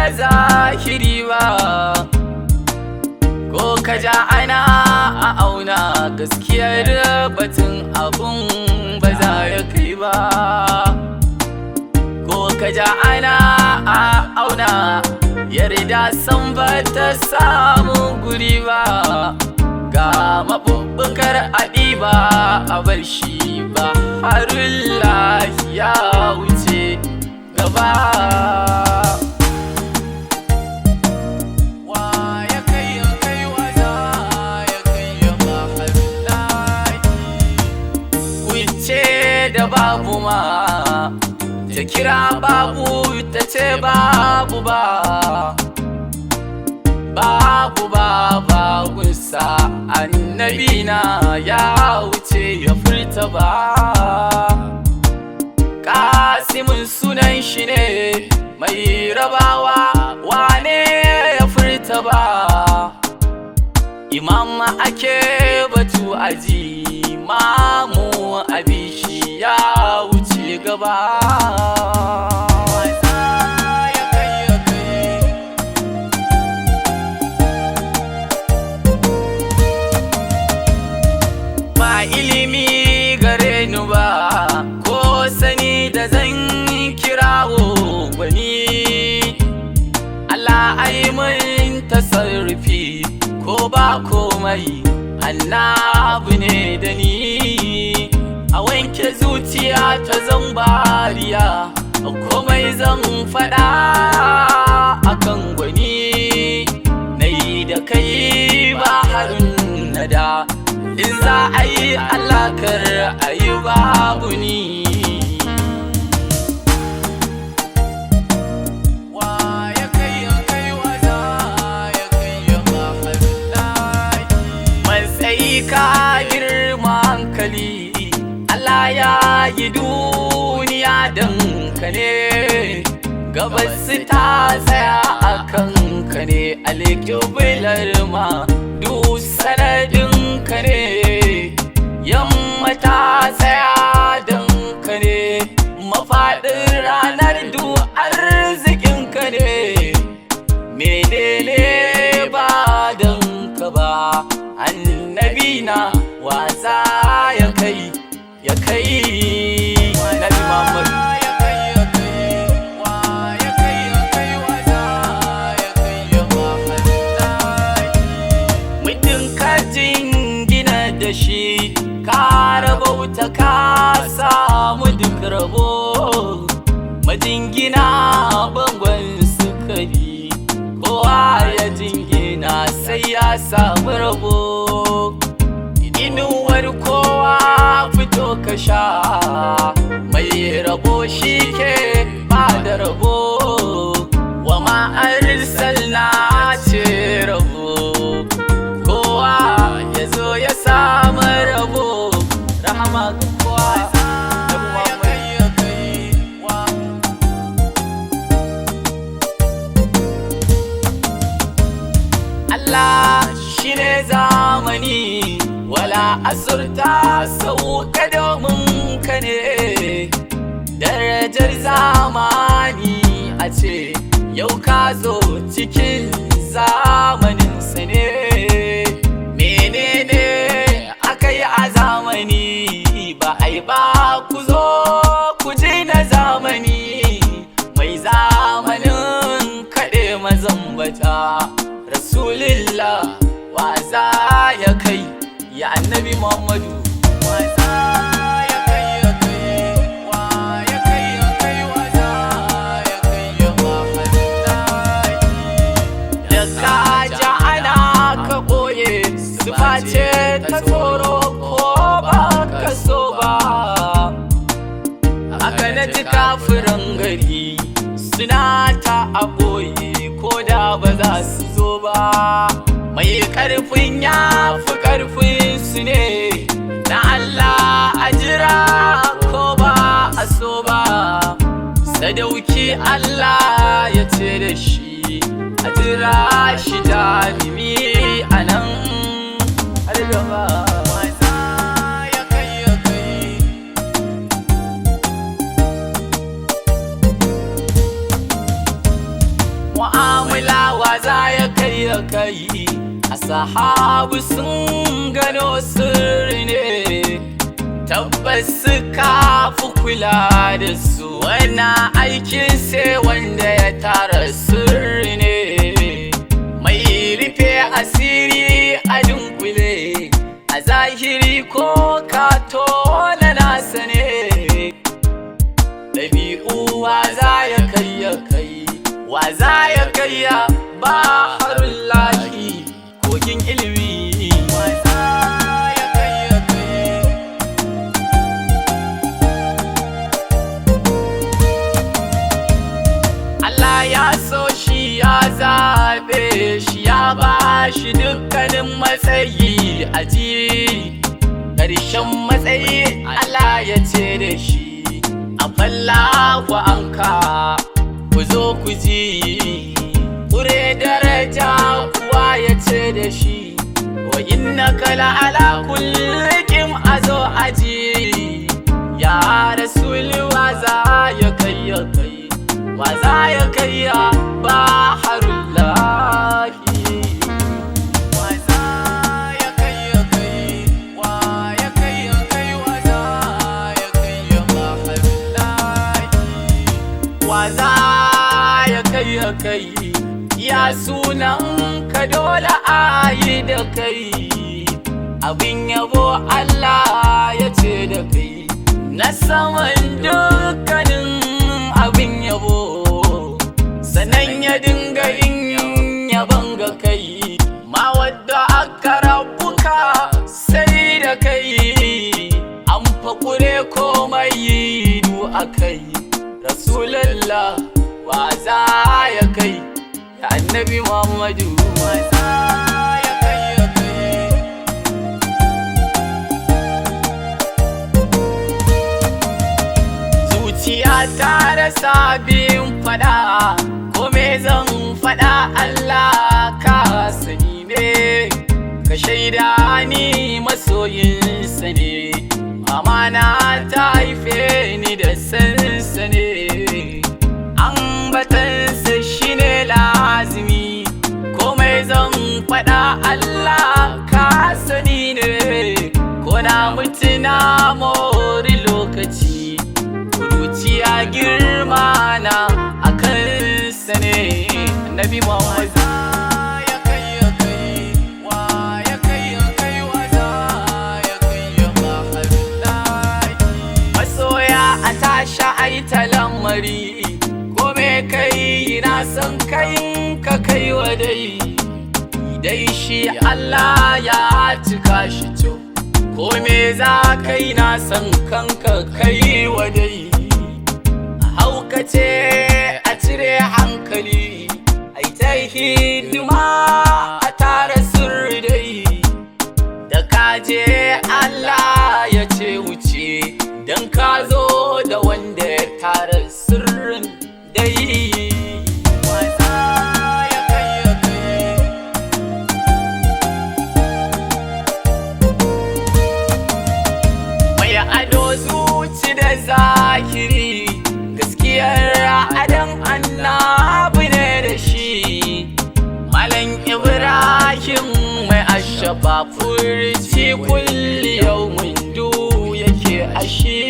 na zahiri ba. Ko ka ja ana a auna gaskiyar batun abun ba za ya kai ba. Ko ka ja ana a auna yarda san ba ta samu guri ba. Ga maɓuɓɓugar aɗiba a bar shi ba harullahi ya wuce gaba. Wa ya kai ya kai wa za ya kai ya ba harullahi. Kuce da babu ma ta kira babu ta ce babu ba. Babu ba bagunsa annabi na ya wuce ya furta ba. Kasimin sunan shi ne mai rabawa wane ya furta ba. Imam ake batu aji mamu abishi ya wuce gaba. Ya kai ya kai. Ba ilimi gare ni ba ko sani da zan kirawo gwani. Allah ai mun tasarrufi ko ba komai annabi ne da ni. A wanke zuciya ta zambariya komai zan faɗa akan gwani. Nayi da kai ba harun nada in za a yi Allah kar a yi babu ni. Wa ya kai ya kai wa za ya kai ya ba harullahi. Matsayi ka girma hankali Allah ya yi duniya don ka ne. Gabas ta tsaya a kanka ne alƙiblar ma du sanadin ka ne. Yamma ta tsaya don ka ne mafaɗin ranar du arzikin ka ne. Menene ba don ka ba annabi na wasa ya kai ya kai Nabi Muhammad. Ya kai ya kai wa ya kai ya kai wa za ya kai ya ba harullahi. Muddin ka jingina da shi ka rabauta ka samu duk rabo. Majingina bangon sukari kowa ya jingina sai ya samu rabo. Inuwar kowa fito ka sha mai rabo shi ke ba da rabo. Wa ma arsalna ce rabo kowa ya zo ya samu rabo. Rahama ga kowa. Ya kai ya kai wa. Allah shi ne zamani wala azurta sauka domin ka ne. Darajar zamani a ce yau ka zo cikin zamanin sa ne. Menene aka yi a zamani ba a yi ba ku zo ku ji na zamani. Mai zamanin kaɗe mazambata Rasulillah wa za ya kai ya annabi Muhammadu. Wa za ya kai ya kai wa ya kai ya kai wa za ya kai ya ba harullahi. Da ka ja ana ka ɓoye sifa ce ta tsoro ko ba ka so ba. Haka na ji kafiran gari suna ta a ɓoye ko da ba za su zo ba. Mai ƙarfin ya fi ƙarfin su ne na Allah a jira ko ba a so ba. Sadauki Allah ya ce da shi a jira shi jarumi a nan har gaba. Ya kai ya kai. ya kai? A sahabu sun gano sirri ne, tabbas suka fi kula da su. Wannan aikin sai wanda ya tara sirri ne, mai rufe asiri a dunkule, a zahiri ko ka tona nasa ne. Ɗabi'u wa za ya kai ya kai, wa za ya kai ya baharullahi, kogin ilimi? Wa za ya kai ya kai? Allah ya so shi, ya zaɓe shi, ya ba shi dukkanin matsayi a ji. Ƙarshen matsayi Allah ya ce da shi, a fallahu anka, ku zo ku ji. Ƙure daraja kuwa ya ce da shi, wa innaka la'ala kullikin azo aji. Ya Rasul, wa za ya kai ya kai, wa za ya kai ya baharullahi? Wa za ya kai ya kai, wa ya kai ya kai, wa za ya kai ya baharullahi? Wa za ya kai ya kai? Ya sunan ka dole a yi da kai, abin yabo Allah ya ce da kai, na saman dukkanin abin yabo, sannan ya dinga yin yabon ga kai. Ma wadda aka rabuka sai da kai, an fakure komai du a kai. Rasulallah, wa za ya kai ya Annabi Muhammadu? Wa za ya kai ya kai? Zuciya ta rasa bin fada, ko me zan fada, Allah ka sani ne, ka shaida ni masoyinsa ne. Mama na ta haife ni da sansa ne, ambatansa shine lazimi. Komai zan fada, Allah ka sani ne, ko na mutu na mori lokaci. Kuruciya girma na a kansa ne, Annabi Muhammad. Ya kai ya kai, wa ya kai ya kai, wa za ya kai ya baharullahi? Masoya, a tashi ai ta lamari, ko me kai na san kai ka kai wa dai dai shi Allah ya cika shi to. Ko me za kai na san kanka kai wa dai. Haukace a cire hankali, ai ta hidima a tara sirri dai. Da kaje Allah ya ce wuce, don ka zo da wanda ya tara sirrin dai. Wa za ya kai ya kai? Mai ado zuci da zahiri, gaskiyar adon annabi ne da shi. Malam Ibrahim mai ashafa, furci kulli yau du yake ashi.